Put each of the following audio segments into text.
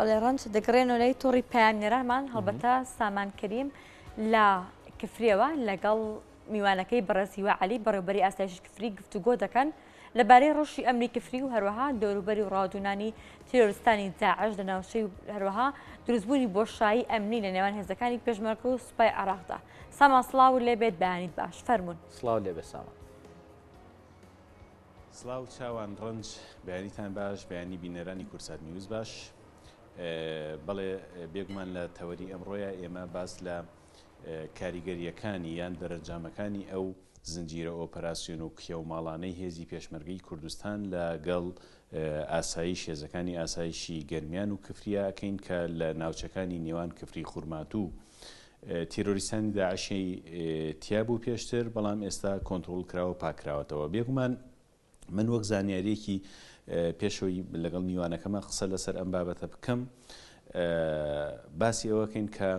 بەڵێ ڕەنج دەگەڕێنەوە لای تۆڕی پەیامنێرانمان هەڵبەتە سامان کەریم لە کفریەوە لەگەڵ میوانەکەی بەڕێز هیوا عەلی بەڕێوبەری ئاسایشی کفری گفتوگۆ دەکەن لەبارەی ڕەوشی ئەمنی کفری و هەروەها دەوروبەری و ڕاودونانی تیرۆرستانی داعش لە ناوچەی و هەروەها دروستبوونی بۆشایی ئەمنی لە نێوان هێزەکانی پێشمەرگە و سوپای عێراقدا. سامان سڵاوت لێبێت بەیانیت باش فەرموون. سڵاو لێبێ سامان. سڵاو چاوان ڕەنج بەیانیتان باش بەیانی بینەرانی کوردسات نیوز باش بەڵێ بێگومان لە تەوەری ئەمڕۆیە ئێمە باس لە کاریگەرییەکانی یان دەرەنجامەکانی ئەو زنجیرە ئۆپەراسیۆن و کێوماڵانەی هێزی پێشمەرگەی کوردستان لە گەڵ ئاسایش هێزەکانی ئاسایشی گەرمیان و کفریا ئەکەین کە لە ناوچەکانی نێوان کفری خورماتوو تیرۆریستانی داعشی تیا بوو پێشتر بەڵام ئێستا کۆنتڕۆڵ کراوە پاکراوەتەوە بێگومان من وەک زانیاریەکی پێشەوەی لەگەڵ میوانەکەمە قسە لەسەر ئەم بابەتە بکەم باسی ئەوەکەین کە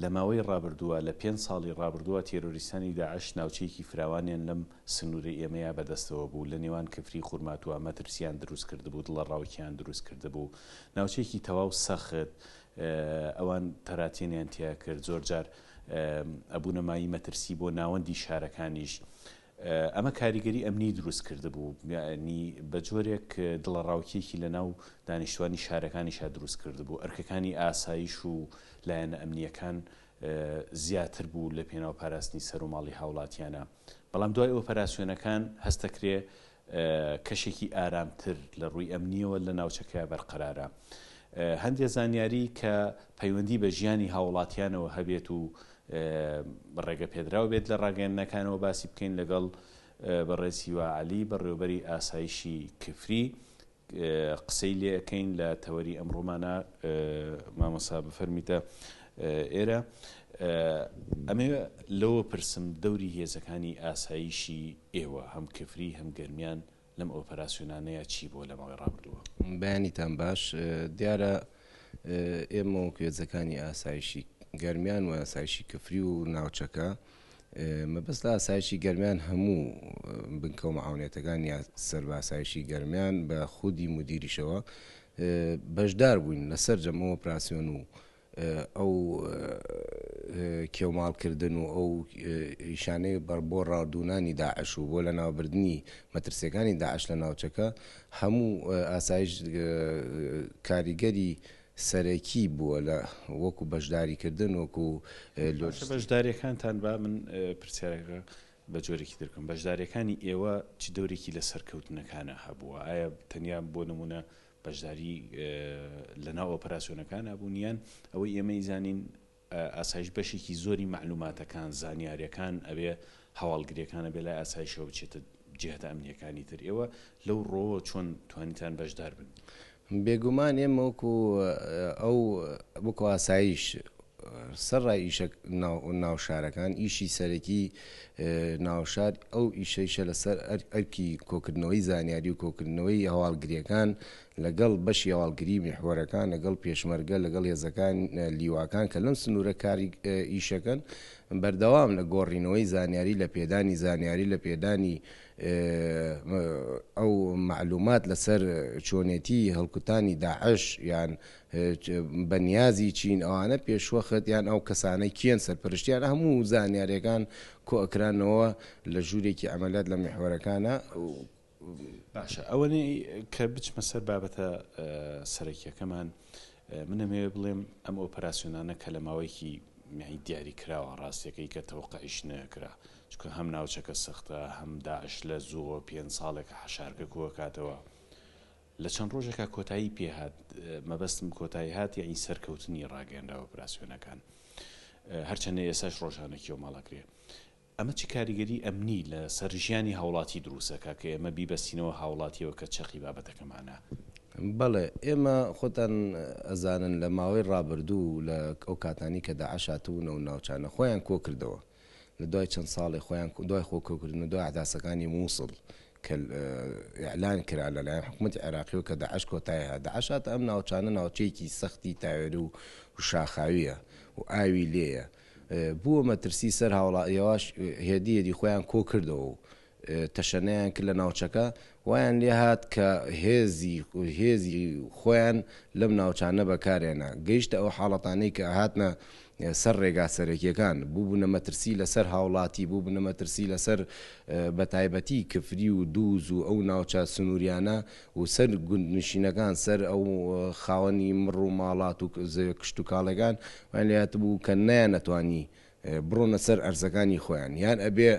لە ماوەی ڕابردووە لە پێ ساڵی ڕابردووە تێرۆریستانی داعش ناوچەیەکی فراوانیان لەم سنووری ئێمەیە بەدەستەوە بوو لە نێوان کفری خورماتووە مەترسیان دروست کردبوو دڵە ڕاوکیان دروست کردبوو ناوچەیەکی تەواو سەخت ئەوان تەراتێنیان تیا کرد زۆر جار ئەبوونە مایەی مەترسی بۆ ناوەندی شارەکانیش ئەمە کاریگەری ئەمنی دروست کردبوو یانی بە جۆرێک دڵەڕاوکێکی لە ناو دانیشتوانی شارەکانیشا دروست کردبوو ئەرکەکانی ئاسایش و لایەنە ئەمنییەکان زیاتر بوو لە پێناو پاراستنی سەر و ماڵی هاوڵاتیانە بەڵام دوای ئۆپەراسیۆنەکان هەستەکرێ کەشێکی ئارامتر لە ڕووی ئەمنییەوە لە ناوچەکەیا بەرقەرارە. هەندێ زانیاری کە پەیوەندی بە ژیانی هاوڵاتیانەوە هەبێت و ڕێگەپێدراو بێت لە ڕاگەیاندنەکانەوە باسی بکەین لەگەڵ بەڕێز هیوا عەلی بەڕێوەبەری ئاسایشی کفری قسەی لێ ئەکەین لە تەوەری ئەمڕۆمانە مامۆسا بفەرمیتە ئێرە ئەمەوێ لەوە پرسم دەوری هێزەکانی ئاسایشی ئێوە هەم کفری هەم گەرمیان لەم ئۆپەراسیۆنانەیا چی بووە لە ماوەی ڕابردووە؟ بەیانیتان باش. دیارە ئێمە وەکو هێزەکانی ئاسایشی گەرمیان و ئاسایشی کفری و ناوچەکە مەبەست لە ئاسایشی گەرمیان هەموو بنکە و معاونێتەکان یا سەر بە ئاسایشی گەرمیان بە خودی مدیریشەوە بەشدار بووین لە سەرجەم ئەو ئۆپراسیۆن و ئەو کێوماڵکردن و ئەو ئیشانەی بەڕ بۆ ڕاودوونانی داعش و بۆ لەناوبردنی مەترسیەکانی داعش لە ناوچەکە هەموو ئاسایش کاریگەری سەرەکی بووە لە وەکو بەشداریکردن وەکو باشە بەشداریەکانتان با من پرسیارەکە بە جۆرێکی تر بکەم بەشداریەکانی ئێوە چ دەورێکی لە سەرکەوتنەکانا هەبووە ئایا تەنیا بۆ نمونە بەشداری لەناو ئۆپەراسیۆنەکانا بوون یان ئەوەی ئێمە ئیزانین ئاسایش بەشێکی زۆری مەعلوماتەکان زانیاریەکان ئەبێ هەواڵگریەکان ئەبێ لای ئاسایشەوە بچێتە جیهەتە ئەمنیەکانی تر ئێوە لەو ڕۆوە چۆن توانیتان بەشدار بن؟ بێگومان ئێمە وەکو ئەو وەکو ئاسایش سەرڕای ئیشە ناو شارەکان ئیشی سەرەکی ناوشار ئەو ئیشەیشە لەسەر ئەرکی کۆکردنەوەی زانیاری و کۆکردنەوەی هەواڵگریەکان لەگەڵ بەشی هەواڵگری میحوەرەکان لەگەڵ پێشمەرگە لەگەڵ هێزەکان لیواکان کە لەم سنوورە کاری ئیشەکەن بەردەوام لە گۆڕینەوەی زانیاری لە پێدانی زانیاری لە پێدانی ئەو مەعلومات لەسەر چۆنێتی هەڵکوتانی داعش یان بە نیازی چین ئەوانە پێشوەخت یان ئەو کەسانە کێن سەرپەرشتیان هەموو زانیاریەکان کۆئەکرانەوە لە ژوورێکی عەمەلیات لە میحوەرەکانە. باشە ئەوەنەی کە بچمە سەر بابەتە سەرەکیەکەمان من ئەمەوێ بڵێم ئەم ئۆپەراسیۆنانە کە لە ماوەیەکی دیاری کراوە ڕاستیەکەی کە تەوقعیش نەکرا چونکە هەم ناوچەکە سەختە هەم داعش لە زووەوە پێنج ساڵێکە حەشارگە کۆکاتەوە لە چەند ڕۆژێکا کۆتایی پێ هات، مەبەستم کۆتایی هات یەعنی سەرکەوتنی ڕاگەیەنرا ئۆپراسیۆنەکان. هەرچەندە ئێستاش ڕۆژانە کێوماڵ ئەکرێ. ئەمە چ کاریگەری ئەمنی لە سەر ژیانی هاوڵاتی دروست ئەکا کە ئێمە بیبەستینەوە هاوڵاتیەوە کە چەقی بابەتەکەمانە؟ بەڵێ ئێمە خۆتان ئەزانن لە ماوەی ڕابردوو لە ئەو کاتانەی کە داعش هاتبوونە و ناوچانە خۆیان کۆکردەوە لە دوای چەند ساڵێ خۆیان دوای خۆ کۆکردن و دوای ئەحداسەکانی مووسڵ کە ئیعلان کرا لە لایەن حکوومەتی عێراقیەوە کە داعش کۆتایی هات داعش هاتە ئەم ناوچانە ناوچەیەکی سەختی تاوێر و شاخاویە و ئاوی لێیە بووە مەترسی سەر هاوڵا یەواش هێدی هێدی خۆیان کۆ کردەوە و. تەشەنەیان کرد لە ناوچەکە، وایان لێهات کە هێزی هێزی خۆیان لەم ناوچانە بەکارهێنا، گەیشتە ئەو حاڵەتانەی کە هاتنە سەر ڕێگا سەرەکیەکان، بووبوونە مەترسی لەسەر هاوڵاتی، بووبوونە مەترسی لەسەر بەتایبەتی کفری و دووز و ئەو ناوچە سنووریانە و سەر گوندنشینەکان، سەر ئەو خاوەنی مڕ و ماڵات و زەویە کشتوکاڵیەکان وایان لێهاتبوو کە نەیانەتوانی بڕۆنە سەر ئەرزەکانی خۆیان یان ئەبێ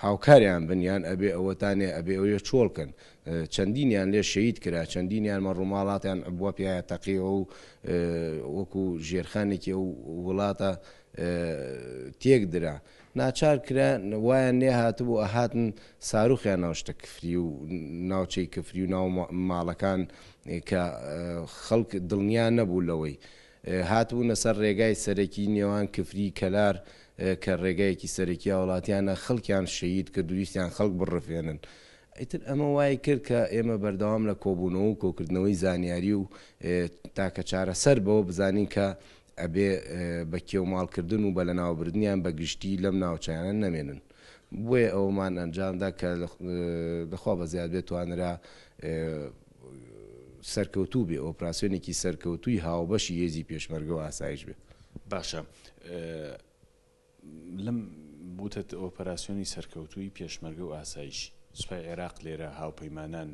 هاوکاریان بن یان ئەبێ ئەوەتانێ ئەبێ ئەوێ چۆڵ کەن چەندینیان لێ شەهید کرا چەندینیان مەڕوماڵاتیان عبوە پیایا تەقیەوە و وەکو ژێرخانێکی ئەو وڵاتە تێک درا ناچار کرا وایان لێ هاتبوو ئەهاتن ساروخیان ناو شتە کفری و ناوچەی کفری و ناو ماڵەکان کە خەڵک دڵنیا نەبوو لەوەی هاتبوونە سەر ڕێگای سەرەکی نێوان کفری کەلار کە ڕێگایەکی سەرەکی هاوڵاتیانە خەڵکیان شەهید کرد و ویستیان خەڵک بڕفێنن ئیتر ئەمە وای کرد کە ئێمە بەردەوام لە کۆبوونەوە و کۆکردنەوەی زانیاری و تاکە چارەسەر بەوە بزانین کە ئەبێ بە کێوماڵکردن و بە لەناوبردنیان بە گشتی لەم ناوچانە نەمێنن بۆیە ئەوەمان ئەنجامدا کە لەخوا بەزیاد بێت توانرا سەرکەوتوو بێ، ئۆپراسیۆنێکی سەرکەوتووی هاوبەشی هێزی پێشمەرگە و ئاسایش بێ. باشە لەم وتت ئۆپەراسیۆنی سەرکەوتووی پێشمەرگە و ئاسایش، سوپای عێراق لێرە، هاوپەیمانان،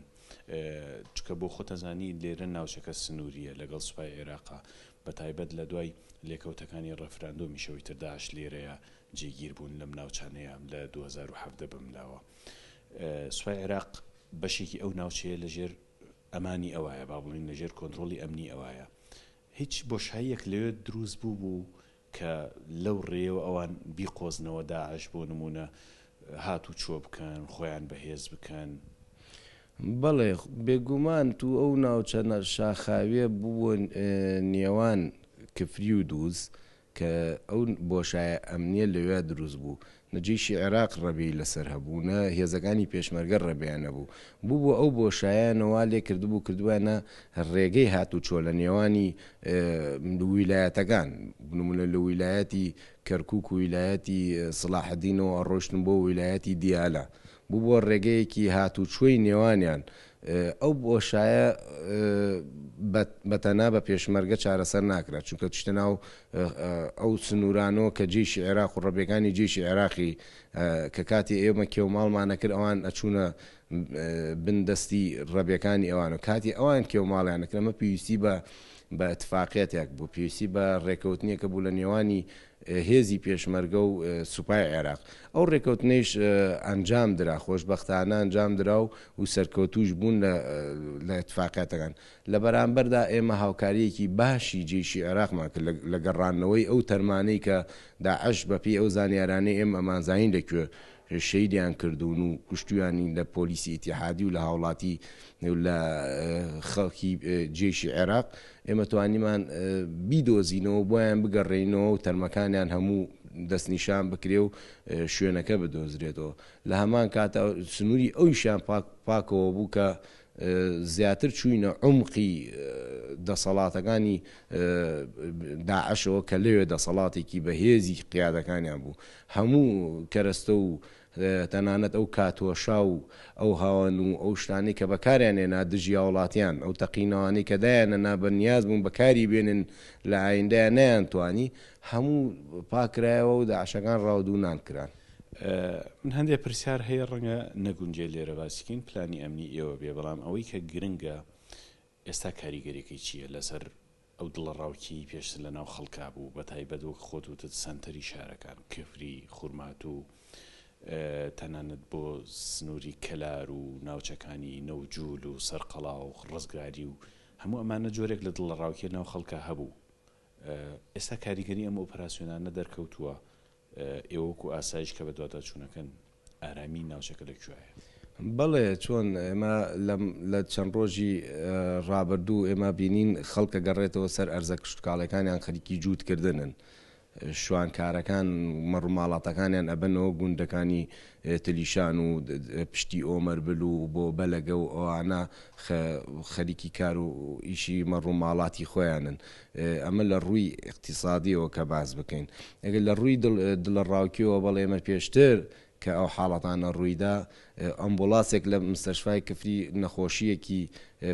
چونکە بۆ خۆت ئەزانی لێرە ناوچەکە سنوورییە لەگەڵ سوپای عێراقا، بەتایبەت لە دوای لێکەوتەکانی ڕێفراندۆمیشەوەی تر داعش لێرەیە جێگیر بوون لەم ناوچانەیە لە 2017 بەملاوە سوپای عێراق بەشێکی ئەو ناوچەیە لەژێر ئەمانی ئەوایە، با بڵێین لەژێر کۆنترۆڵی ئەمنی ئەوایە. هیچ بۆشاییەک لەوێ دروست بووبوو کە لەو ڕێیەوە ئەوان بیقۆزنەوە داعش بۆ نموونە هاتوچۆ بکەن، خۆیان بەهێز بکەن؟ بەڵێ بێگومان تو ئەو ناوچە شاخاویە بووە نێوان کفری و دووز کە ئەو بۆشایە ئەمنیە لەوێ دروست بوو، نە جەیشی عێراق ڕەبێی لەسەر هەبوو، نە هێزەکانی پێشمەرگە ڕەبێیان هەبوو. بووبووە ئەو بۆشایەیانە وا لێ کردبوو، کردبوویانە ڕێگەی هاتوچۆ لە نێوانی ویلایەتەکان، نموونە لە ویلایەتی کەرکووک و ویلایەتی سڵاحەدینەوە ئەڕۆیشتن بۆ ویلایەتی دیالە. بووبووە ڕێگەیەکی هاتوچۆی نێوانیان. ئەو بۆشایە بە تەنها بە پێشمەرگە چارەسەر ناکرا، چونکە چیتە ناو ئەو سنوورانەوە کە جەیشی عێراق و ڕەبیەکانی جەیشی عێراقی کە کاتی ئێمە کێوماڵمان ئەکرد ئەوان ئەچوونە بن دەستی ڕەبیەکانی ئەوان و کاتی ئەوان کێوماڵیان ئەکرد ئەمە پێویستی بە بە ئیتفاقیەتێک بوو پێویستی بە ڕێکەوتنێکە بوو لە نێوانی هێزی پێشمەرگە و سوپای عێراق. ئەو ڕێکەوتنەیش ئەنجام درا، خۆشبەختانە ئەنجام درا و و سەرکەوتووش بوون لە لە ئیتفاقیاتەکان. لە بەرامبەردا ئێمە هاوکارییەکی باشی جەیشی عێراقمان کرد لە لە گەڕاندنەوەی ئەو تەرمانەی کە داعش بە پێی ئەو زانیارانەی ئێمە ئەمانزانی لە کوێ شەهیدیان کردوون و کوشتویانین لە پۆلیسی ئیتیحادی و لە هاوڵاتی و لە خەڵکی جەیشی عێراق، ئێمە توانیمان بیدۆزینەوە و بۆیان بگەڕێینەوە و تەرمەکانیان هەموو دەستنیشان بکرێ و شوێنەکە بدۆزرێتەوە. لە هەمان کاتا سنووری ئەویشیان پاکەوە بوو کە زیاتر چووینە عومقی دەسەڵاتەکانی داعشەوە کە لەوێ دەسەڵاتێکی بەهێزی قیادەکانیان بوو. هەموو کەرەستە و تەنانەت ئەو کاتۆشا و ئەو هاوەن و ئەو شتانەی کە بەکاریان هێنا دژی هاوڵاتیان، ئەو تەقینەوانەی کە دایانەنا بە نیاز بوون بەکاری بێنن لە ئایندەیا نەیانتوانی، هەموو پاکرایەوە و داعشەکان ڕاودوونان کران. من هەندێ پرسیار هەیە ڕەنگە نەگونجێ لێرە باسی کەین، پلانی ئەمنی ئێوە بێ، بەڵام ئەوەی کە گرنگە ئێستا کاریگەریەکەی چییە لەسەر ئەو دڵەڕاوکێی پێشتر لەناو خەڵکا بوو، بەتایبەت وەک خۆت وتت سەنتەری شارەکان، کفری، خورماتوو، تەنانەت بۆ سنووری کەلار و ناوچەکانی نەوجول و سەرقەڵا و ڕزگاری و هەموو ئەمانە جۆرێک لە دڵەڕاوکێ ناو خەڵکا هەبوو. ئێستا کاریگەری ئەم ئۆپەراسیۆنانە دەرکەوتووە، ئێوە وەکو ئاسایش کە بەدواداچوونەکەن ئارامی ناوچەکە لە کوێیە؟ بەڵێ چۆن ئێمە لە چەند ڕۆژی ڕابردوو ئێمە بینین خەڵک ئەگەڕێتەوە سەر ئەرزە کشتوکاڵیەکانیان خەریکی جووت کردنن شوانکارەکان مەڕوماڵاتەکانیان ئەبەنەوە گوندەکانی تلیشان و پشتی ئۆمەربل و بۆ بەلەگە و ئەوانە خەریکی کار و ئیشی مەڕوماڵاتی خۆیانن ئەمە لە ڕووی ئیقتیسادیەوە کە باس بکەین ئەگەر لە ڕووی دڵەڕاوکێوە بەڵێ ئێمە پێشتر. کە ئەو حاڵەتانە ڕوویدا ئەمبوڵاسێک لە مستەشفای کفری نەخۆشییەکی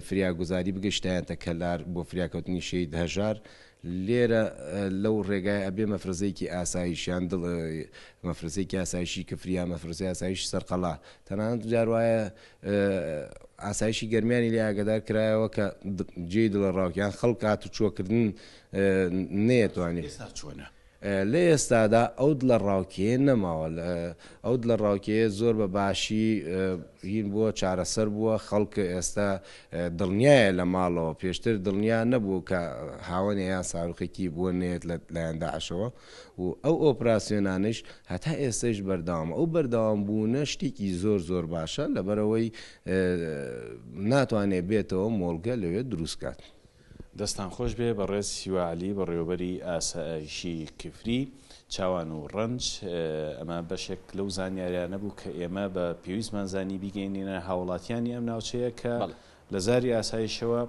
فریاگوزاری بگەشتایەتە کەلار بۆ فریاکەوتنی شەهید هەژار لێرە لەو ڕێگای ئەبێ مەفرەزەیەکی ئاسایش یان دڵ مەفرەزەیەکی ئاسایشی کفری یان مەفرەزەی ئاسایشی سەرقەڵا تەنانەت جار وایە ئاسایشی گەرمیانی لێ ئاگادار کرایەوە کە جێی دڵەڕاوکێ یان خەڵک هاتوچۆکردن نەیەتوانی. ئێستا چۆنە؟ لە ئێستادا ئەو دڵەڕاوکێیە نەماوە، ئەو دڵەڕاوکێیە زۆر بە باشی هین بووە، چارەسەر بووە، خەڵک ئێستا دڵنیایە لە ماڵەوە، پێشتر دڵنیا نەبوو کە هاوەنێ یان ساروخێکی بووە نەیەت لە لایەن داعشەوە و ئەو ئۆپراسیۆنانەیش هەتا ئێستەیش بەردەوامە، ئەو بەردەوام بوونە شتێکی زۆر زۆر باشە، لەبەرئەوەی ناتوانێ بێتەوە مۆڵگە لەوێ دروست کات. دەستان خۆش بێ بەڕێز هیوا عەلی بەڕێوەبەری ئاسایشی کفری، چاوان و ڕەنج، ئەمە بەشێک لەو زانیاریانە بوو کە ئێمە بە پێویستمان زانی بیگەینینە هاوڵاتیانی ئەم ناوچەیە کە لە زاری ئاسایشەوە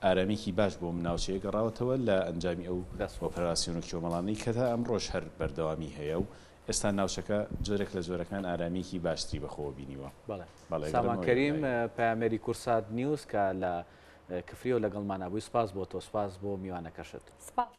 ئارامیکی باش بۆ ئەم ناوچەیە گەڕاوەتەوە لە ئەنجامی ئەو ئۆپەراسیۆن و کێومەڵانەی کە تا ئەمڕۆش هەر بەردەوامی هەیە و ئێستا ناوچەکە جۆرێک لە جۆرەکان ئارامییەکی باشتری بەخۆوە بینیوە. بەڵێ سامان کەریم پەیامنێری کوردسات نیوز کە لە کفریەوە لەگەڵمانا بووی سپاس بۆ تۆ سپاس بۆ میوانەکەشت. سپاس.